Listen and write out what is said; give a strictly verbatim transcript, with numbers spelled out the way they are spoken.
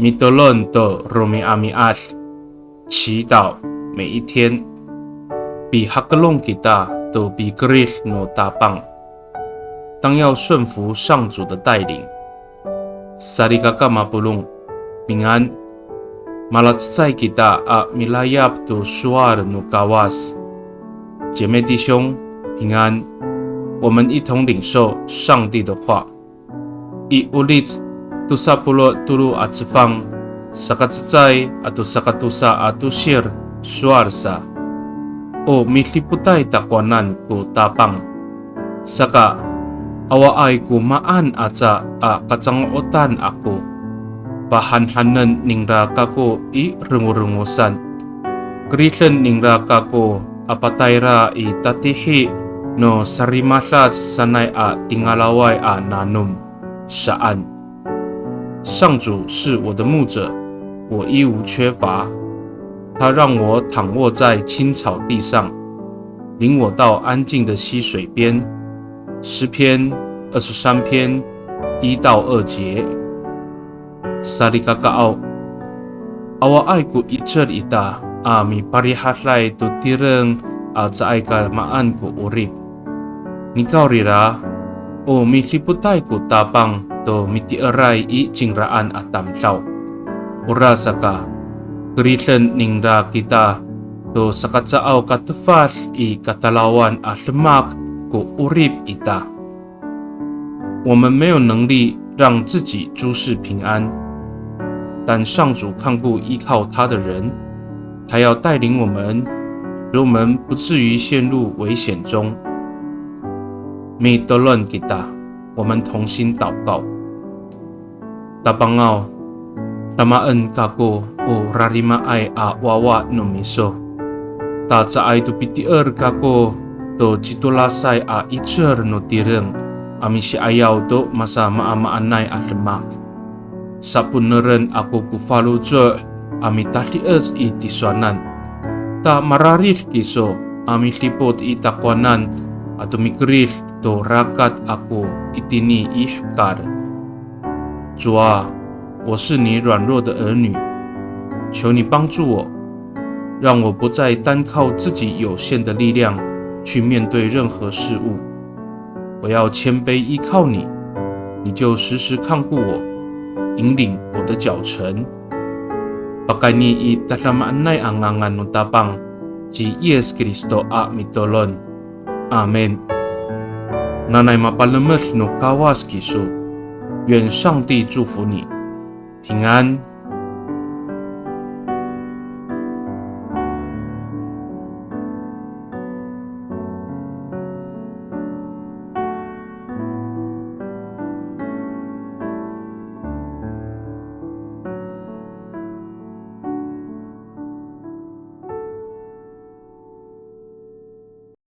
Mitolon to romi'ami'ad, 祈祷每一天。Pihakelong kita to pikerid no Tapang. 当要顺服上主的带领。Salikaka mapolong, 平安。Malacecay kita a milayap to sowal no Kawas. 姐妹弟兄，平安。我们一同领受上帝的话。I Olic tosa polo' tolo a cefang, sakacecay ato sakatosa a tosir, sowal sa. O midipotay takowanan ko Tapang. Saka, awaay ko maan aca a kacango'otan ako. Pahanhanen ningra kako i rengorengosan. Keriden ningra kako a patayra i tatihi no sarimadac sanay a tingalaway a nanom. Saan. 上主是我的牧者，我一无缺乏。他让我躺卧在青草地上，领我到安静的溪水边。诗篇二十三篇一到二节。Salikakaaw, awaay ko 'icel ita a miparihaday to tireng a caay ka maan ko 'orip. Nikawrira, o midipotay ko Tapang to miti'eray i cingraan a tamdaw. Orasaka, keriden ningra kita to sakacaaw ka tefad i katalawan a demak ko 'orip ita. 我们没有能力让自己诸事平安，但上主看顾依靠他的人，他要带领我们，使我们不至于陷入危险中。Mitolon kita, 我们同心祷告。Tapangaw, damaen kako o rarimaay a wawa no miso. Ta caay to pitier kako to citolasay a 'icel no tireng a misi'ayaw to masamaamaanay a demak. Saponeren ako ko faloco' a mitadiec i tisowanan. Ta mararid kiso a midipot i takowanan ato mikerid to rakat ako itini i hekal. 主啊，我是你软弱的儿女，求你帮助我，让我不再单靠自己有限的力量去面对任何事物。我要谦卑依靠你，你就时时看顾我，引领我的脚程。Pakayni i tadamaanay a ngangan no Tapang ci Yis Kristo a mitolon. Amin. Nanay mapalemed no Kawas kiso. 愿上帝祝福你，平安。